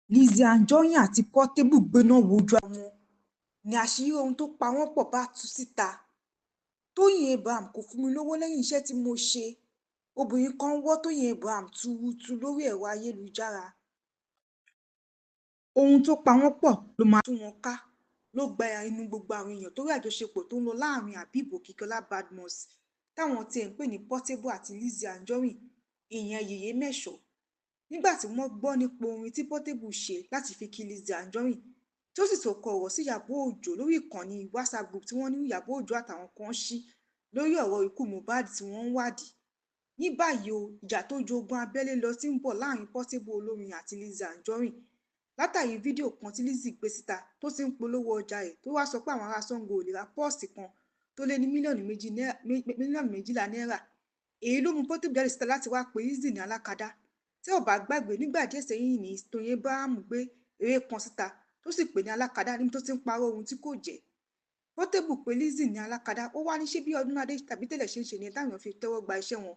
Lizzy Anjorin àti Portable gbéná wojú ara wọn ní àṣírí ohun tó pa wọ́n pọ̀ bá tú síta. Tóyìn Abraham kò fún mi lówó lẹ́yìn iṣẹ́ tí mo ṣe, obìnrin kan wọ́ Tóyìn Abraham tuurutu lórí ẹ̀rọ ayélujára. Ohun tó pa wọ́n pọ̀ ló máa tú wọn ká ló gba inú gbogbo àwọn èèyàn torí àjọṣepọ̀ tó ń lọ láàrin Habeeb Okikiola Badmus táwọn tiẹ̀ ń pè ní Portable àti Lizzy Anjorin, ìyẹn Yèyé Mẹ́sọ̀. Nígbà tí wọ́n gbọ́ nípa orin tí Portable ṣe láti fi kí Lizzy Anjorin, tí ó sì sọ̀kò ọ̀rọ̀ sí Ìyábọ̀ Òjó lórí ìkànnì WhatsApp group tí wọ́n ní Ìyábọ̀ Òjó àtàwọn kan ṣí lórí ọ̀rọ̀ ikú Mohbad tí wọ́n ń wádìí. Ní báyìí o, ìjà tó ju ogun abẹ́lé lọ ti ń bọ̀ láàrin Portable olórin àti Lizzy Anjorin látàrí fídíò kan tí Lizzy gbé síta tó ti ń polówó ọjà rẹ̀, tó wáá sọ pé àwọn ará Sango ò lè ra pọ́ọ̀sì kan tó lé ní mílíọ̀nù 2 mílíọ̀nù 12 náírà. Èyí ló mú Portable jáde síta láti wáá pe Lizzy ní alákadá. Tẹ́ ò bá gbàgbé, nígbà díẹ̀ sẹ́yìn ní Tóyìn Abraham gbé eré kan síta tó sì pè ní alákadá níbi tó ti ń parọ́ ohun tí kò jẹ́. Portable pe Lizzy ní alákadá, ó wá ní ṣé bí Ọdúnládé tàbí tẹ́lẹ̀ ṣe ń ṣe nìyẹn táwọn èèyàn fi tẹ́wọ́ gba iṣẹ́ wọn.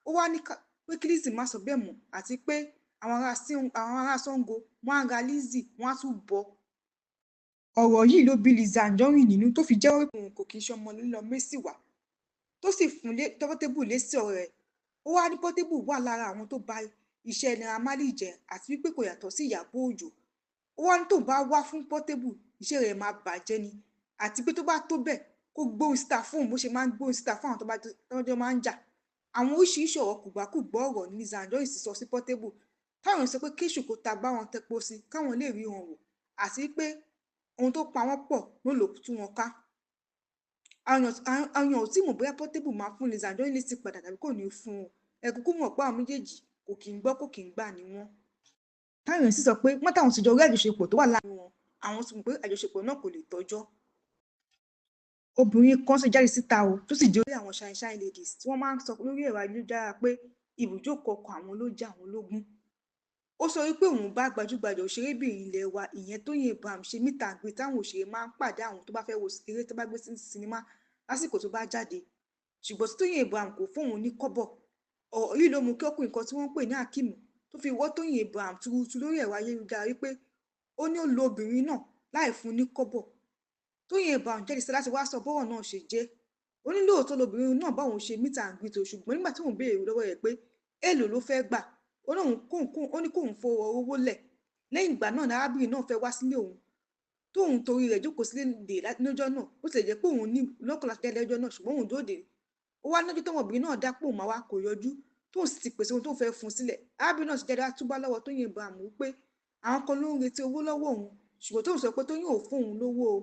Ó wá ní pé kí Lizzy má sọ bẹ́ẹ̀ mọ́, àti pé àwọn ará Sango wọ́n á ra Lizzy, wọ́n á tún bọ́. Ọ̀rọ̀ yìí ló bí Lizzy Anjorin nínú tó fi jẹ́wọ́ pé òun kò kì í ṣọmọ lílọ mẹ́sì wá, tó sì fún Portable lésì ọ̀rọ̀ rẹ̀. Ó wá ní Portable wà lára àwọn tó ba iṣẹ́ Naira Marley jẹ́ àti wípé kò yàtọ̀ sí Ìyábọ̀ Òjó. Ó wá ní tóun bá wá fún Portable, iṣẹ́ rẹ̀ máa bàjẹ́ ni, àti pé tó bá tó bẹ́ẹ̀, kó gbóhùn síta fóun bó ṣe máa ń gbóhùn síta fún àwọn tó jọ máa ń jà. Àwọn oríṣiríṣi ọ̀rọ̀ kòbákùngbé ọ̀rọ̀ ní Lizzy Anjorin sì sọ sí Portable, táwọn èèyàn sọ pé kéṣù kó ta bá wọn tẹpo sí káwọn lè rí wọn wò, àti pé ohun tó pa wọ́n pọ̀ ló ló tú wọn ká. Àwọn èèyàn ò tí mọ̀ bóyá Portable máa fún Lizzy Anjorin lésì padà tàbí kò ní fún un. Ẹ kúkú mọ̀ pé àwọn méjèèjì kò kì í gbọ́ kò kì í gbà ní wọ́n. Táwọn èèyàn sì sọ pé wọ́n táwọn ti jọ rí àjọṣepọ̀ tó wà láàrin wọn, àwọn ti mọ̀ pé àjọṣepọ̀ náà kò lè tọ́jọ́. Obìnrin kan sì jáde síta o, tó sì jẹ́ orí àwọn Shine Shine Ladies tí wọ́n máa ń sọ lórí ẹ̀rọ ayélujára pé ibùjókòó ọkọ àwọn ló jẹ́ àwọn lógún. Ó sọ wípé òun bá gbajúgbajà òṣèrébìnrin ilé wa, ìyẹn Tóyìn Abraham, ṣe meet and greet táwọn òṣèré máa ń pàdé àwọn tó bá fẹ́ wo eré tó bá gbé sí sinimá lásìkò tó bá jáde, ṣùgbọ́n tí Tóyìn Abraham kò fóun ní kọ́bọ̀. Ọ̀rọ̀ yìí ló mú kí ọkùnrin kan tí wọ́n ń pè ní Hakeem tó fi wọ́ Tóyìn Abraham tuurutu lórí ẹ̀rọ ayélujára wípé ó ní ó lo obìnrin náà láì fún un ní kọ́bọ̀. Tóyìn Abraham jáde síta láti wá sọ bọ́rọ̀ náà ṣe jẹ́. Ó ní lóòótọ́ lobìnrin náà bá òun ṣe meet and greet o, ṣùgbọ́n nígbà tí òun béèrè lọ́wọ́ rẹ̀ pé èèlò ló fẹ́ gbà, ó ní kóun fowó owó lẹ̀. Lẹ́yìn ìgbà náà ni arábìnrin náà fẹ́ wá sílé òun tóun torí rẹ̀ jókòó sílé dè lọ́jọ́ náà. Bó tilẹ̀ jẹ́ pé òun ní lọ́kàn láti jáde lọ́jọ́ náà, ṣùgbọ́n òun dúró dè é. Ó wá lọ́jọ́ tọmọbìnrin náà dá pé òun máa wá, kò yọjú, tóun sì ti pèsè ohun tó fẹ́ fún un sílẹ̀. Arábìnrin náà sì jáde wá túbá lọ́wọ́ Tóyìn Abraham wípé àwọn kan ló ń retí owó lọ́wọ́ òun, ṣùgbọ́n tóun sọ pé Tóyìn ò fún òun lówó o.